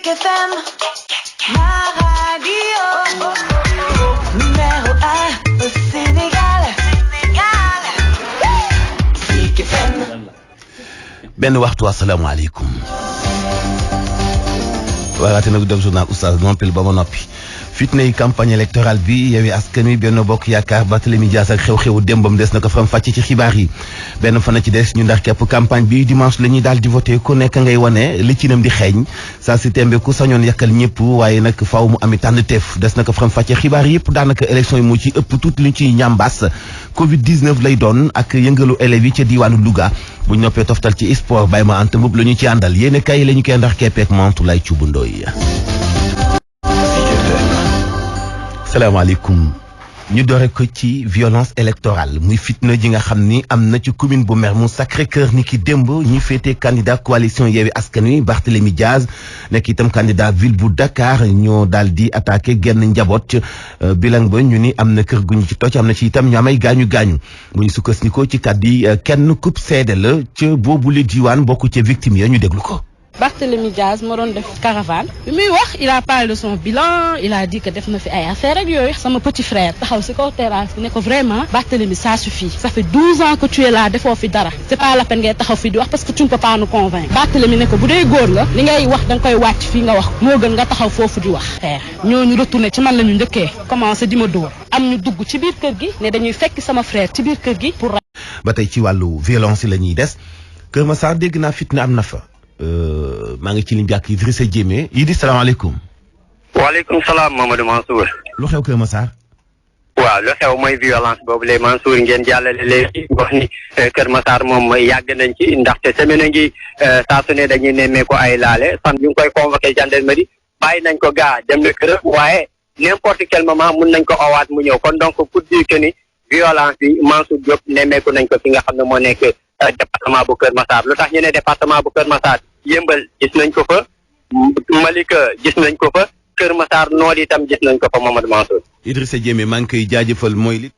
Zik FM, ma radio, numéro 1 au Sénégal. Zik FM. benn waxtu asalaamaaleykum. waaraate nag dog journal oustaz noppil ba ma noppi. fitna yi campagne électorale bi Yewwi Askan Wi Benno Bokk Yaakaar Barthélémy Dias ak xew-xewu démbam des na ko faram fàcce ci xibaar yi benn fan ci des ñu ndax képp campagne bi dimanche la ñuy daal di voté ku nekk ngay wane li ci nam di xeeñ saa si tembe ku sañoon yàkkal ñëpp waaye nag faaw mu ami tànn teef des na ko faram fàcce xibaar yëpp daanaka élection yi moo ci ëpp tuuti li ñu ciy ñambaas Covid 19 lay doon ak yëngalu élèves yi ca diwaanu Louga bu ñu noppee toftal ci sport bay ma anta mbub la ñu ci àndal yéen kay la ñu koy ndax keppeek Mantoulaye Thioub Ndoye. salaamaaleykum ñu doore ko ci violence électorale muy fitna ji nga xam ni am na ci commune bu Mermoz Sacré-Cœur ni ki démb ñi féetee candidat coalition Yewwi Askan Wi Barthélémy Dias nekk itam candidat ville bu Dakar ñoo daal di attaqué genn njaboot bilang ba ñu ni am na kër gu ñu ci toj am na ci itam ñu amay gaañu-gaañu bu ñu sukkandikoo ci kàddu yi kenn coupe seede la ca boobule diwaan bokk ca victime ya ñu déglu ko. Barthélémy Dias moo doon def caravane bi muy wax il a parlé de son bilan il a dit que def na fi ay affaires ak yooyu sama petit frère taxaw si kaw terrasse bi ne ko vraiment Barthélémy ça suffit ça fait 12 ans que tu es là defoo fi dara c'est pas la peine ngay taxaw fi di wax parce que tu ne peux pas nous convaincre Barthélémy ne ko bu dee góor nga li ngay wax da nga koy wàcc fii nga wax moo gën nga taxaw foofu di wax xeer ñooñu retourné ci man la ñu njëkkee commencé di ma dóor am ñu dugg ci biir kër gi ne dañuy fekk sama frère ci biir kër gi pour ba tey ci wàllu violence yi la ñuy des Kër Massar dégg naa fitna am na fa maa ngi ci ligne bi ak Idrissa Diémé Idi salaamaaleykum. waaleykum salaam Mamadou Mansour. lu xew Kër Massar. waaw lu xew mooy violence boobu lay Mansour ngeen jàllale léegi wax ni Kër Massar moom yàgg nañ ci ndaxte semaine ngi saa su ne dañuy nemmeeku ay laale fan ñu ngi koy convoqué gendarmerie bàyyi nañ ko gaa dem na kër waaye n'importe quel moment mun nañ ko owaat mu ñëw kon donc pour dire que ni violence bi Mansour Diop nemmeeku nañ ko fi nga xam ne moo nekk département bu Kër Massar lu tax ñu ne département bu Kër Massar Yëmbal gis nañ ko fa Malika gis nañ ko fa Kër Massar Nord itam gis nañ ko fa Mamadou Mansour. Idrissa Diémé maa ngi koy jaajëfal mooy li